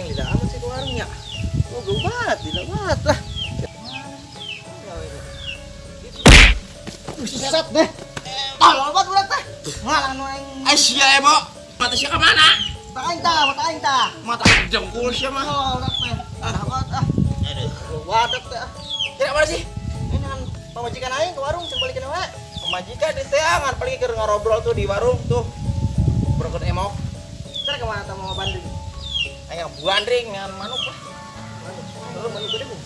Aing lila amat sih ke warungnya. Oh, banget, lila banget lah. Buset deh. Tolol banget udah teh. Ngalang nu aing. Eh sia Ebo, mata sia ka mana? Mata aing tah, mata aing tah. Mata jengkul sia mah. Tolol teh. Ah, banget ah. Aduh. Wadak teh. Ah. Kira mana sih? Ini kan pamajikan aing ke warung cek balikeun wae. Pamajikan di teangan paling keur ngobrol tuh di warung tuh. Broken emok. Ntar kemana tah mau bandring? Aing bandring dengan manuk lah. Manuk. Manuk manuk gede, Bu.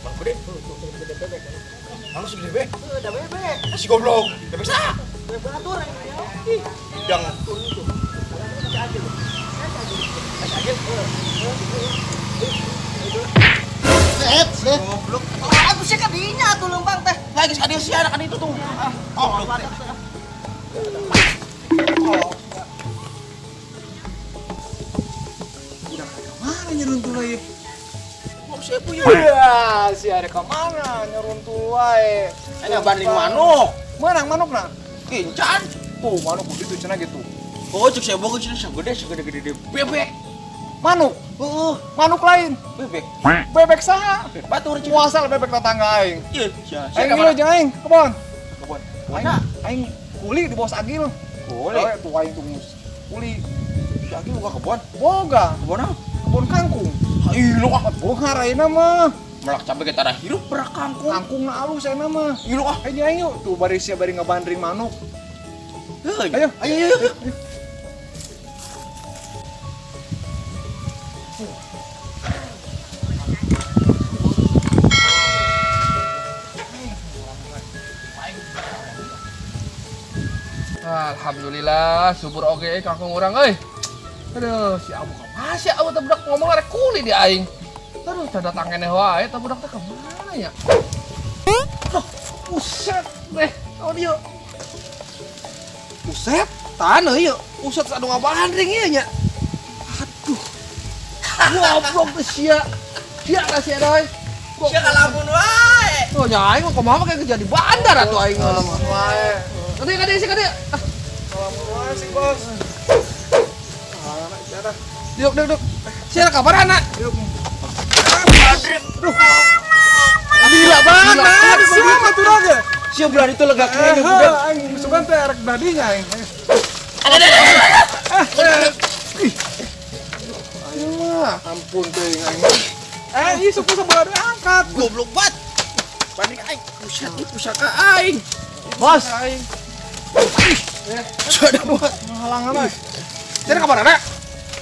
Manuk gede. Tuh, tuh, gede bebek. Manuk segede bebek. Tuh, ada bebek. Si goblok. Bebek saha? Bebek batur aing. Ih, bidang. Tuh itu. Si Agil. Si Agil. Set, set. Goblok. Oh, aku sih kadinya tuh lempang teh. Lagi sekali si anak kan itu tuh. Ah, goblok. Oh. Udah kemana nyeruntuh lagi? Kok si Ebu ya? Iya, si ada kemana nyeruntuh wae. Ini banding manuk. Menang manuk nah. Kincan. Tuh manuk begitu cenah gitu. Oh, cek si Ebu cenah segede segede gede bebek. Manuk. Heeh, manuk lain. Bebek. Bebek saha? Bebek batur cenah. Muasal bebek tetangga aing. Iya, sia. Aing ngilu jeung aing, kebon. Kebon. Aing aing kuli di bos Agil. Kuli. Tuh aing tuh kuli. Si Agil boga kebon. Boga. Kebon apa? Kebon kangkung. Ih, lu ah. Boga ayeuna mah. Melak cabe kita ada hirup berak kangkung. Kangkung na alus ayeuna mah. Ih, lu ah. Ayo aing yuk, tuh bari sia bari ngabandring manuk. Ayo, Ayo, ayo, ayo. Alhamdulillah, subur oge kangkung urang euy. Aduh, si Abu kumaha si Abu teh budak ngomong arek kuli di aing. Aduh, teu datang keneh wae teh budak teh kemana ya? Loh, buset deh, oh dia. Buset, taneuh ieu. Buset anu ngabandring ieu nya. Aduh. Goblok teh sia. Sia lah sia doi. Sia kalamun wae. Oh, nya aing mah kumaha mah kayak jadi bandar atuh aing mah. Wae. Kadieu kadieu sih kadieu. Ah, Kalamun wae sih, Bos. Ah, sia diuk diuk diuk. Sia kabar anak? Yuk. Bandring. Gila banget. Siapa tuh raga? Sia bulan itu lega kene budak. Aing sugan teh arek dadinya aing. Aing mah ampun teuing aing. Eh, ih suku sebelah diangkat. Goblok banget. Bandring aing. Buset, ieu pusaka aing. Bos, Aing. Sudah buat. menghalangan aing. Sia kabar anak?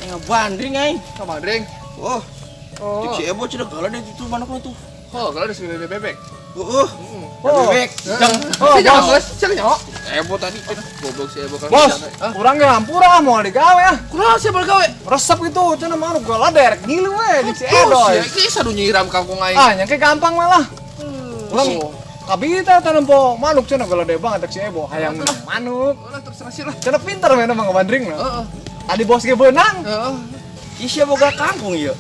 Ngabandring aing. Kabandring. Oh, Oh. cek si Ebo cenah galak deh itu manukna tuh. Oh, kalau di sini bebek. Heeh. Oh. Bebek. Jeng. Oh, Si jangan bos. geus, sia nyaho. Ebo tadi goblok si Ebo kan. Bos, urang ge hampura moal digawe ah. Kunaon sia bal gawe? Resep gitu, cenah manuk gala derek ngilu we jeung si Tuh, Edoy. sia iki sadu nyiram kangkung aing. Ah, nyangke gampang malah. Ulang Oh. kabita teh nempo manuk cenah galade banget si Ebo hayang menang manuk. Ulah terserah sih lah. Cenah pinter we mah ngabandring mah. Heeh. Tadi bos ge beunang. Heeh. Ih, sia boga kangkung ieu.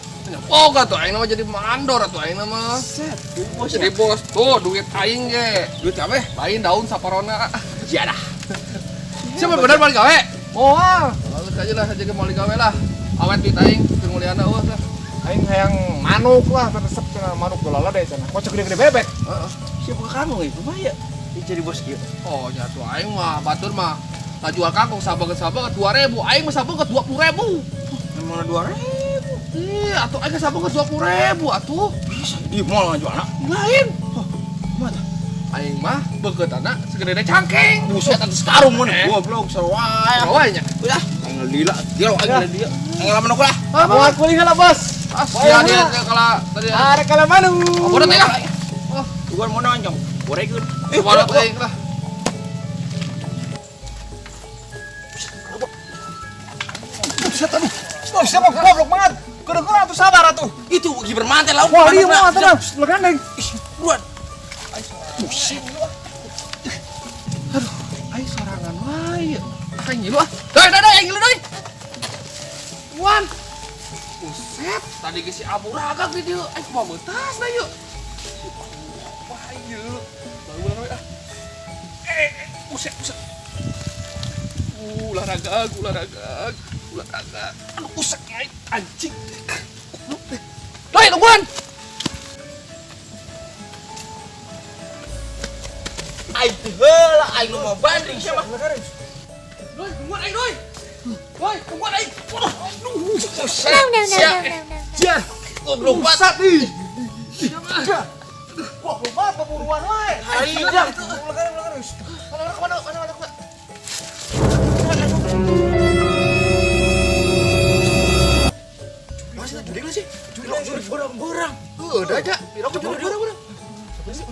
Boga tuh aing mah jadi mandor atuh aing mah. Set. Bos Jadi bos tuh duit aing ge. Duit apa? Lain daun saparona. Jadah. Siapa bener balik gawe? Moal. Lalu aja lah aja mau gawe lah. Awet duit aing keur muliana eueuh lah. Aing hayang manuk lah resep cenah manuk galade cenah. Kok gede-gede bebek. Heeh. Sia boga kangkung ieu kumaha ya? Ieu jadi bos ieu. Oh, nya tuh aing mah batur mah jual kangkung sabanget-sabanget 2000, aing mah sabanget 20.000. Emang 2000. Ih, atuh aing sabanget 20.000 atuh. Bisa di mall ngajualna. Lain. Kumaha tah? Aing mah beukeutana segede cangkeng. Buset atuh sekarung mun Eh. goblok seru wae. Wae nya. Udah, aing lila, gelo aing lila. Aing lamun aku lah. Moal kuli heula bos. Ah, sia dia kala tadi. Arek kala manuk. Oh, bodoh teh lah. Oh, bukan mau nonjong. Gorengan. Eh, bodoh teh lah. Buset aduh. Oh, siapa goblok banget. Kedengeran atuh sabar atuh. Itu giber mantel lah. Wah, iya moal tenang. Legandeng. Ih, buruan. Buset. Aduh, aing sorangan wae. Aing ngilu ah. Doi, doi, doi, aing ngilu doi. Wan. Buset, tadi ge si Abu ragak di dieu. Aing kumaha meutas da ieu. Wah, ieu. Baru we ah. Eh, buset, buset. Olahraga, olahraga. Ulah aduh usek aing anjing. Doi, tungguan. Aing teh heula aing nu mau banding siapa? Doi, tungguan aing, doi. Doi, tungguan aing. Waduh, aduh. Buset. No, no, no, no, no, no. Sia. Goblok banget. Buset ih. Goblok banget beburuan wae. Aing jang. Ulah. Mana mana mana mana mana. Masih jurik lah sih. Jurik jurik borang-borang. Heuh, da aja. Pirok jurik borang-borang.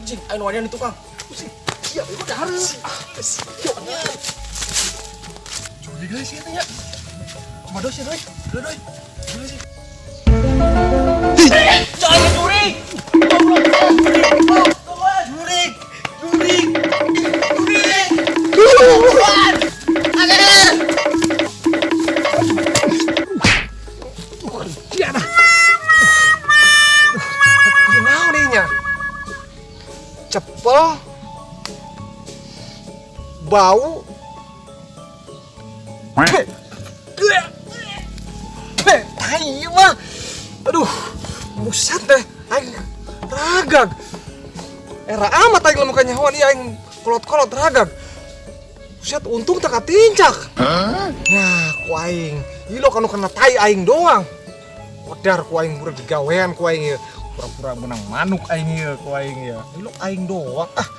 Cing, ayo wanian di tukang. Sia, ieu dahar. Jurik lah sih teh ya. Cuma dos ya, doi. Doi, doi. Jurik sih. Jangan jurik. Jurik. Jurik. Jurik. Sia dah. Ieu naon deui nya? Cepel bau tai mah. Aduh, buset deh aing ragag. Era amat aing lamun kanyahoan ieu aing kolot-kolot ragag. Buset, untung tak katincak. Nah, ku aing. Ieu lo kanu kena tai aing doang. Kodar ku aing murah digawean ku aing ieu. Pura-pura menang manuk aing ieu ku aing ieu. Ieu lo aing doang. Ah.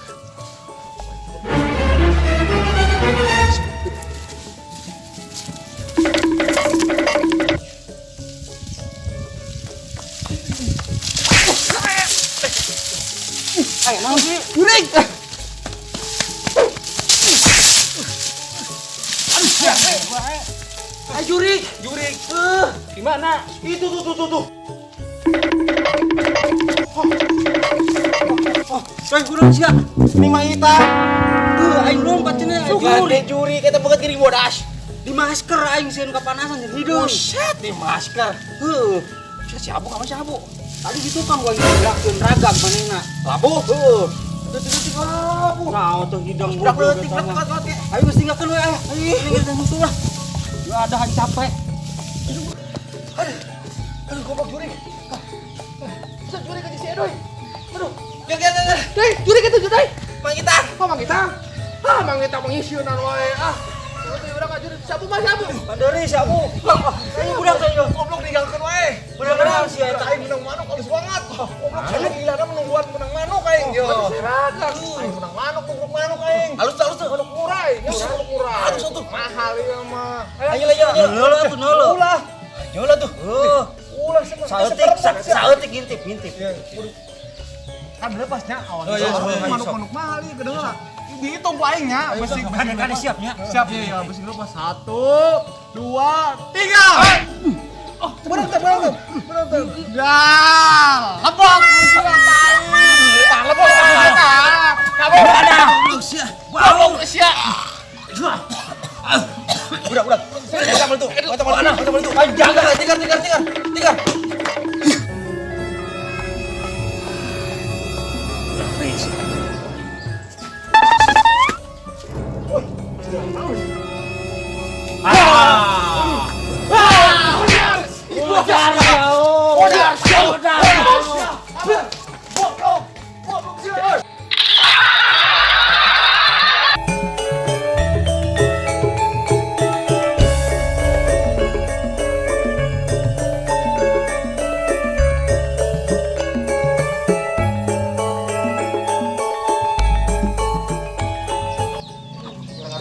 Ayo, naon sih? Jurik. Ayo jurik. Jurik. Di mana? Itu tuh tuh tuh tuh. Coy, kurang sia. Ini mah ita. Aing lompat cenah Jurik. jurik. Jurik kita bukan kirim bodas. Di masker aing sieun kapanasan jeung hidung. Buset di masker. Heuh. Sia si Abu ka mana si Abu? Tadi di tukang gua ngerakeun ragam manehna. Labu. Heuh. Tuh tuh tuh labu. Nah, tuh hidung Budak goblok leutik eta mah. leutik leutik. Ayo geus tinggalkeun we ayo. Ayo tinggalkeun musuh lah. Ya ada aing capek. Aduh, goblok jurik. Buset, jurik aja si Edoy. Aduh. Gel gel gel. Doi, jurik itu, doi. Mang ita. Oh, Mang Itang. Ah, Mang Itang mengisionan wae. Ah. Tuh urang aja si Abu mah si Abu. Mandori si Abu. Ayo budak saya. Goblok ninggalkeun wae. Budak-budak sia Eta aing menang manuk halus banget. Goblok sia gilana menungguan menang manuk aing. Yo. Aing menang manuk, goblok manuk aing. Halus tuh halus tuh. Manuk murai, ya manuk murai. Halus tuh. Mahal ieu mah. Ayo ayo ayo. Nolo tuh nolo. Ulah, Nyola tuh. Heuh. ulah sih mah. Saeutik, saeutik ngintip, ngintip. Kan lepasnya awal. Oh, iya, iya, iya. Manuk-manuk mahal ieu kedengeran. Dihitung ku aing nya, besi Kade siapnya. Siap ya, besi lepas. 1, 2, 3. Oh, berantem, berantem, berantem. Ya, lebok musuh tai. Tah lebok. Kamu Ada. Sia. Goblok sia. Udah udah. Kita beli tuh. Kita beli tuh. Kita beli tuh. Ayo jaga. Tiga tiga tiga tiga.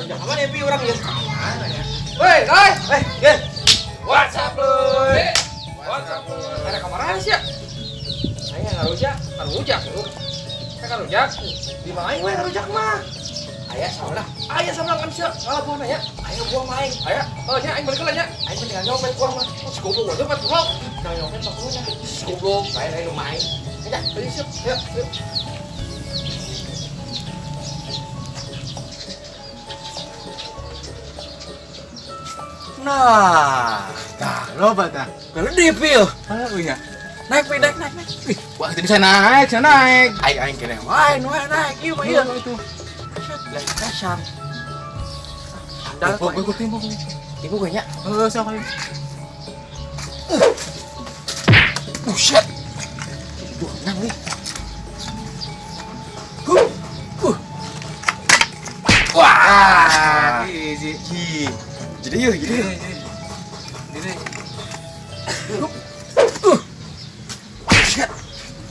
Kapan ya pi orang ya? Woi, doi. Eh, gel. What's up, lu? What's up, lu? Ada kamaran sih ya? Saya ngarujak. Ngarujak lu. Saya ngarujak. Di mana aing we ngarujak mah? Aya salah. Aya sama kan sia. Ngalah buah nanya. Ayo buah mah aing. Aya, oh nya aing balik lah nya. Aing mendingan nyopet buah mah. Oh, si goblok gua nyopet goblok. Nah nyopet mah punya. Si goblok. Lain lain rumah aing. Ya, ayo siap. Ya, ayo. Nah, tah loba tah. Gede pil. Mana punya? Naik pi naik naik naik. Ih, wah tadi saya naik, saya naik. Aing aing kene wae nu naik ieu mah ieu. Itu. Lah kasar. Sandal Gua gua timpo. Ibu kayaknya. Heeh, sok ayo. Buset. Duh, menang nih. Huh. Huh. Wah. Easy. Hi. Jadi yuk, jadi yuk. Ini. Buset.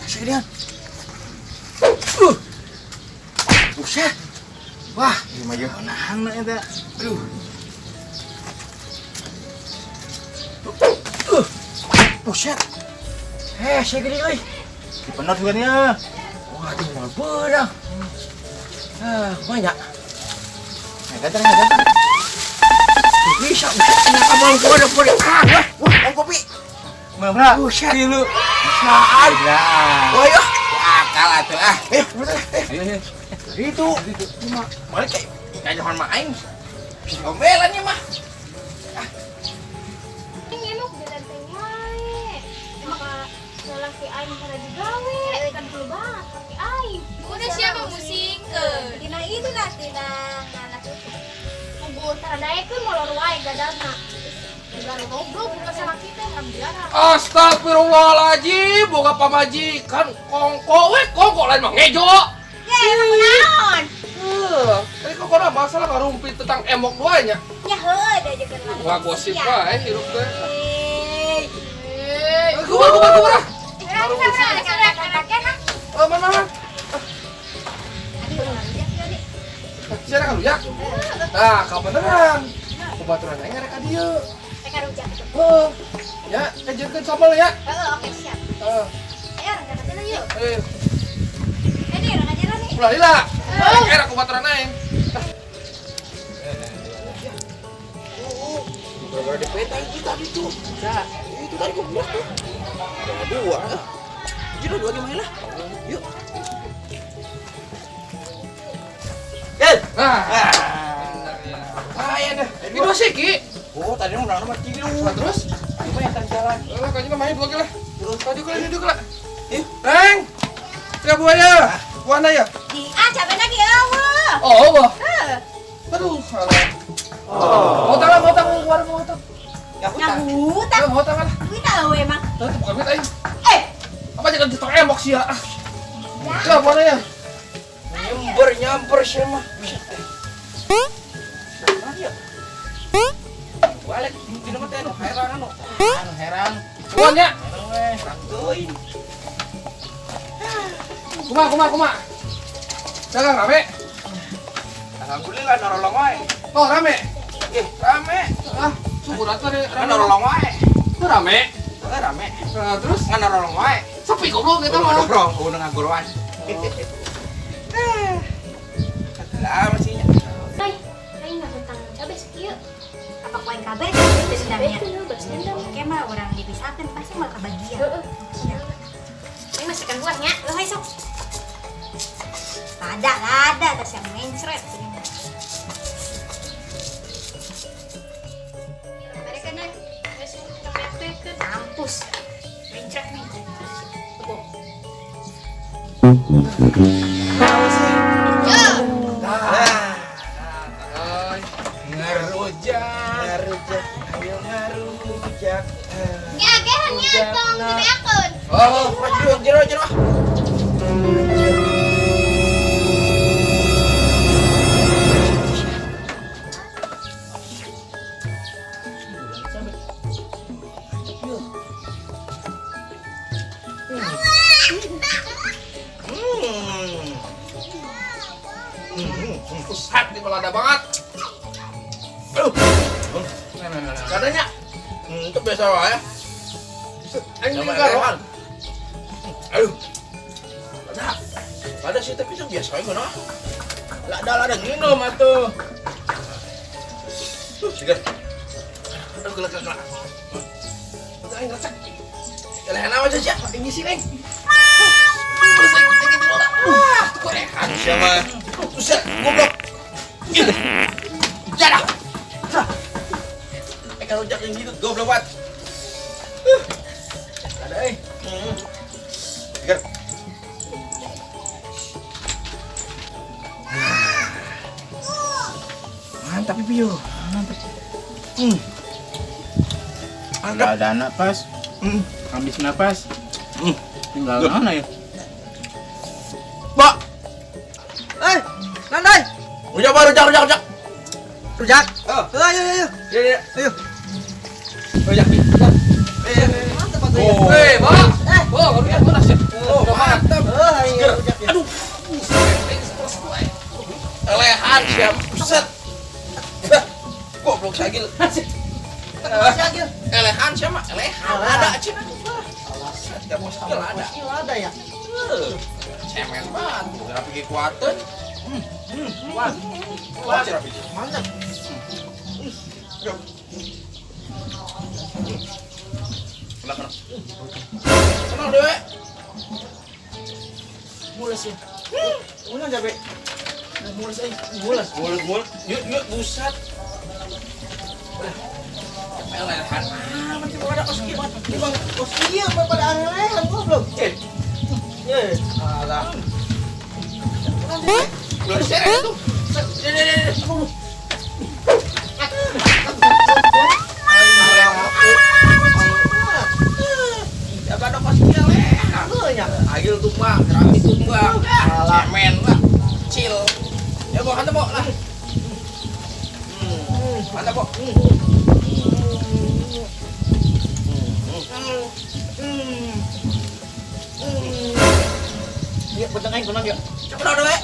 Asik dia. Buset. Wah, gimana ya? Menang na eta. Aduh. Buset. Saya gede euy. Dipenot juga nya. Waduh, mal beurang. Ah, banyak. Nah, gantar, gantar. Bisa, bisa. Abang gua ada gua. Ah, wah, wah, om kopi. Mana? Buset. Tilu. Bisaan. Wah, yuk. Akal atuh ah. Eh, bener, eh. Ayo, ayo. Itu. Balik kayak kayak jangan mah aing. Omelan nya mah. Emok jalan teh wae. Maka lalaki aing pada digawe, kan perlu banget kaki aing. Udah siapa musingkeun? Tina itu lah, tina anak itu. Kubu tara daekeun molor wae gadana. Gara goblok bukan sama kita alhamdulillah. Astagfirullahaladzim, boga pamajikan kongko we kongko lain mah ngejo. Ya, emang kunaon? Heuh, tadi kok ada masalah ngarumpit tentang emok dua nya. Ya heuh, da jeung lagi. Wah gosip wae hirup teh. Eh, Eh, Kubar kubar kubar. ah. eh, Eh, mana mana. Aduh, ya, ya, Siapa kan ya? Nah, kau beneran. Kubaturan aing rek ka dieu. Eh, karujak itu. Heuh. Ya, kajeurkeun sambal ya. Heeh, oke, siap. Heeh. Ayo, orang jalan yuk. Eh, Eh, nih, orang jalan nih. ulah lila. Era kubaturan aing. Gara-gara di peta itu tadi tuh. Nah, itu tadi gua bilang tuh. Ada dua. Jadi dua gimana lah? Yuk. Eh. Nah, Ah. saya deh. Ini dua sih, Ki. Oh, tadi udah nomor tilu. Nah, terus? Cuma yang tadi jalan. Eh, kayaknya namanya dua lah. Terus. Tadi kula duduk lah. Ih. Neng. Ya buaya. Buana ya? Di, ah, capek lagi, eueuh. Oh, wah. Heuh. Aduh, salah. Oh. Mau tangan, mau tangan, keluar mau tangan. Ya hutang. Ngahutang. Mau tangan lah. Duit tahu emang. Tuh, bukan duit aing. Eh, Apa jangan ditok emok sih ya? Ah. Ya, buana ya. Nyamper nyamper sih mah. Balik di nomor teh anu heran anu. Anu heran. Buana. Heran we. Teuing. Kuma, kuma, kuma. Dagang rame. Alhamdulillah norolong wae. Oh, rame. Ih, rame. Ah, syukur atuh deh Kan rame. norolong wae. Tuh rame. Heeh, rame. Nah, terus Ngan norolong wae. sepi goblok eta mah. Dorong, udah ngagoroan. Lah mestinya. Hai, aing ngahutang cabe sakieu. apa koin kabeh itu sebenarnya. Cabe teh balas dendam. Oke mah orang dipisahkan pasti malah kebagian. Heeh. Siap. Aing masakan buahnya. Lo hai sok. Lada, lada, terus yang mencret. Mereka naik. Geus kapekeun. Mampus. Mencret, mencret. Tunggu. Ay, Ngarujak, ngarujak, ayo ngarujak. Ge-agehan nya tong dibeakeun. Oh, Maju, jero, jero. Pusat nih kalau ada banget. Aduh. Nah. Katanya, itu biasa wae. Aing Sama juga hewan. Aduh. Ada. Ada sih tapi itu biasa aja nah. Lada lada minum atuh. Segar. Aduh gelak gelak. Betul aing ngecek. Eleh nama aja sih. Aing ngisi aing. Terus aing aing di bola. Korekan Siapa? Buset, goblok. Jadah. Eh kalau jak yang gitu goblok banget. Ada eh. Segar. Mantap Pio. Mantap. Mantap. Ada anak pas. Habis napas. Tinggal mana ya? Pak. Eh, Nandai. Rujak, Pak, rujak, rujak, rujak. Rujak. Oh. Ayo, ayo, ayo. Iya, iya. Ayo. Rujak. Eh, mantap atuh ya. Oh. Eh, Pak. Eh. Oh, rujak mana sih? Oh, mantap. Oh, ayo rujak ya. Aduh. Elehan siap. Buset. Bah, goblok sagil. Masih Agil. Elehan siapa? Elehan. Ada cina. Tidak bos ada. Iya, ada ya. Cemen banget. Rapi kuateun. Wah. Wah, rapi. Mantap. Kenal, kenal. Kenal dewe. Mules ya. Mules jabe. Mules eh, mules. Mulut, mulut. Yuk, yuk, buset. Udah. Elehan. Ah, masih ada kos kieu. Ini bang, kos iya pada aneh-anehan goblok. Eh, Ye. alah. Belum seret itu. Ini, ini, ini. Ya pada kos kieu lehan. Ya. Agil tumbang, rami tumbang, Alah. cemen lah, chill. Ya bawa hantar bawa lah. Mantap kok. Iya, bentar aing kunang ya. Coba dong, dewe.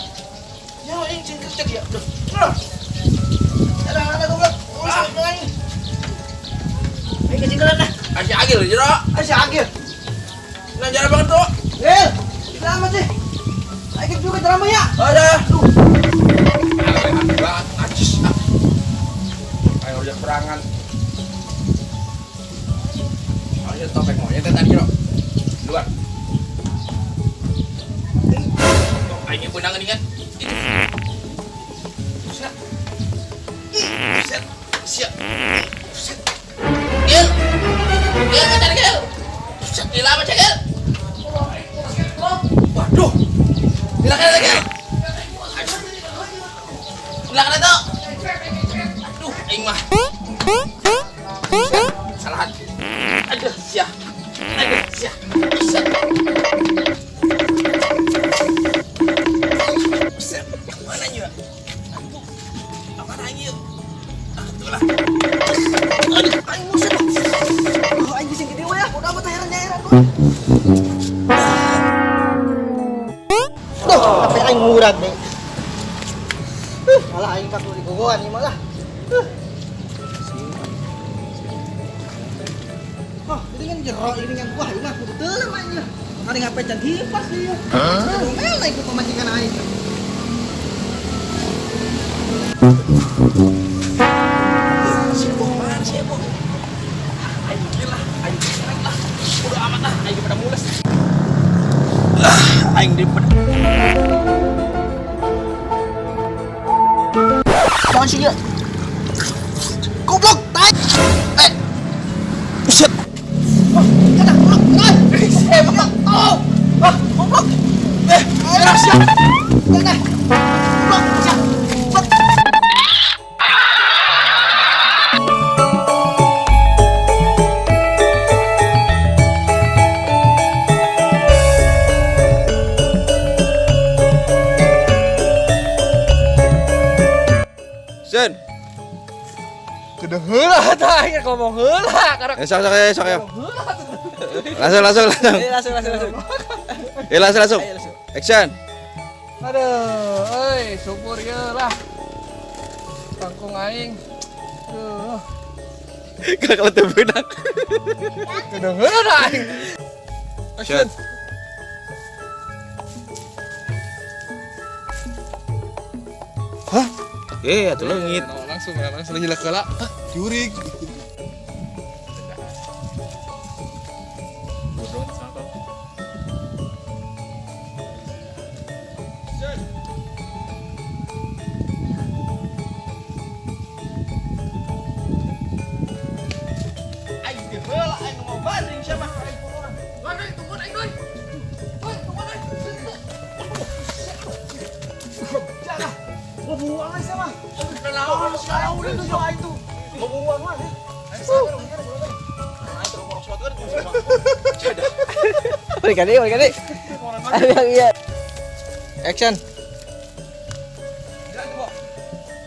Ya, ini cingkir cek ya. Duh. Nah. Ada ada goblok. Mules aing. Aing kecingkelan lah. Kasih Agil, jero. Ayo si Agil. Nah, jalan banget tuh. Gil, selamat sih. Aing juga drama ya. Ada. Banget, najis. Ayo udah perangan. Ayo topeng monyet tadi jero. Luar. Aing benang ini kan. Buset. Buset. Siap. Buset. Gil. Gil, kejar Gil. Buset, gila apa Gil? Waduh. Gila kan Gil. Gila kan itu. Aduh, aing mah. Salahan. Aduh, siap. Aduh, siap. Buset. Buset, mana ya? Aduh, apa lagi yuk? Aduh lah. Aduh, aing muset. Oh, aing bising gede we ya. Udah amat heran heran gua. Duh, tapi aing ngurat deh. Malah aing kaku digogoan ieu malah. Oh, ini kan jero ini kan wah ini mah kudu teuleum aing ya. Mari ngapain can hipas dia. Hah? Ngomel aing ku pamajikan aing. Sibuk mana sibuk? Aing gila, aing seret lah. Udah amat lah, aing pada mules. Ah, aing di pada. Jangan sih dia. Goblok, tai. Eh. Buset. Wah, kena goblok, tai. Goblok, tolong. Ah, goblok. Eh, gerak siap. Kena. Goblok, siap. Goblok. Sen. Kudu heula tah aing ngomong heula karena Eh, sok sok ya, sok ya. Langsung langsung langsung. Langsung, langsung, langsung. Eh, langsung langsung. Action. Aduh, euy, syukur ye lah. Kangkung aing. Duh, Gak kalau teu beunang. kudu heula aing. Action. Hah? Eh, atuh leungit. Langsung ya, langsung nyelek heula. Jurig. Aing di heula aing mau banding siapa? Doi, tungguan aing, doi. Doi, tungguan aing. Jangan. Gua buang aja mah. Naon Tahu udah tuh aing tuh. Buruan mah. Balik kali, balik kali. Iya. Action.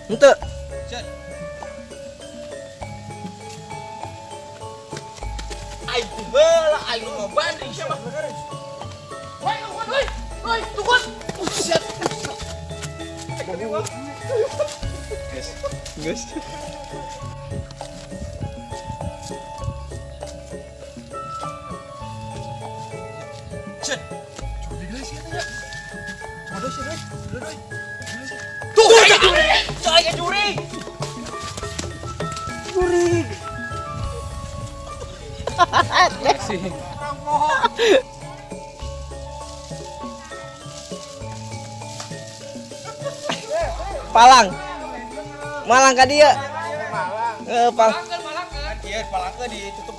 Ente. Aing heula aing nu banding siapa? Woi, woi, woi, tungguan. Buset. Guys. Tuh, jurig. Coy, jurig. Jurig. Palang. Malang ka dia. Heeh, pal. Iya, palangkeun ditutup.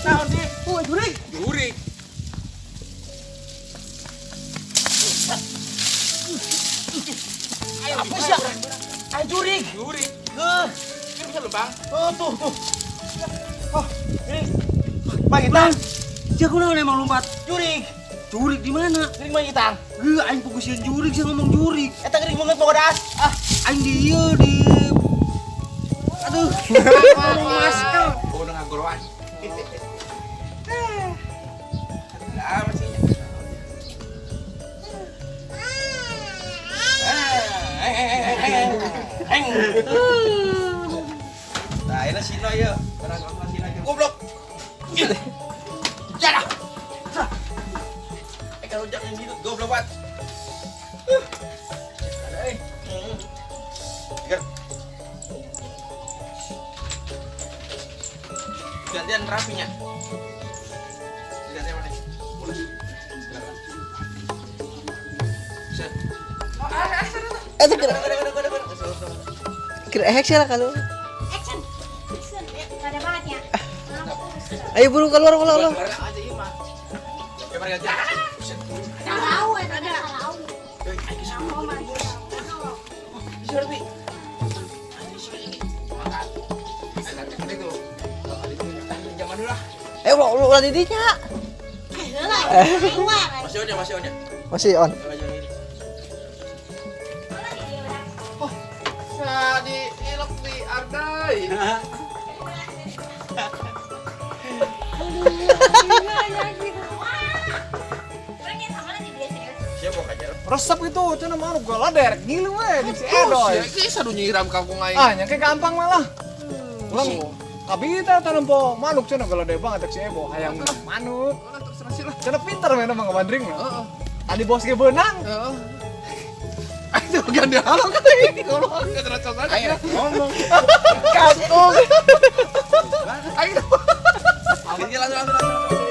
Naon sih? Oh, jurig. Jurig. Apa sih? Ayo jurig. Jurig. Heuh. Ini bisa lembang. Oh, tuh, tuh. Oh, ini. Pak Gitang. Sia kunaon emang lompat? Jurig. Jurig di mana? Jurig mah Gitang. Heuh, aing fokusin jurig sia ngomong jurig. Eta geuning banget bodas. Ah, Aing di ieu di aduh. Ngomong masker. Oh, udah ngagoroan. Lah, masih. Nah, ini sino ya. Goblok. Jadah. Eh kalau jangan gitu, goblok banget. Ada eh. Gantian rapinya. Gantian mana? Boleh. Silakan. Set. Eh, kira kira action lah kalau. Action. Action. Ada banget ya. Ayo buru keluar keluar keluar. Tahu ada. Tahu. Eh, ulah ulah didinya. Masih on ya, masih on ya. Masih on. Di ilok di ardai. Resep itu cenah mah gua lader ngilu we jeung si Edoy. Sia sadu nyiram kampung aing. Ah, nya gampang malah. Ulang kabita teh nempo manuk cenah galade banget si Ebo hayang manuk. Lah terserah sih lah. Cenah pinter we mah ngabandring mah. Heeh. Tadi bos ge beunang. Heeh. Itu bagian dia halang kan ini goblok enggak terasa aja. Ngomong. Kangkung. Aing Langsung langsung langsung.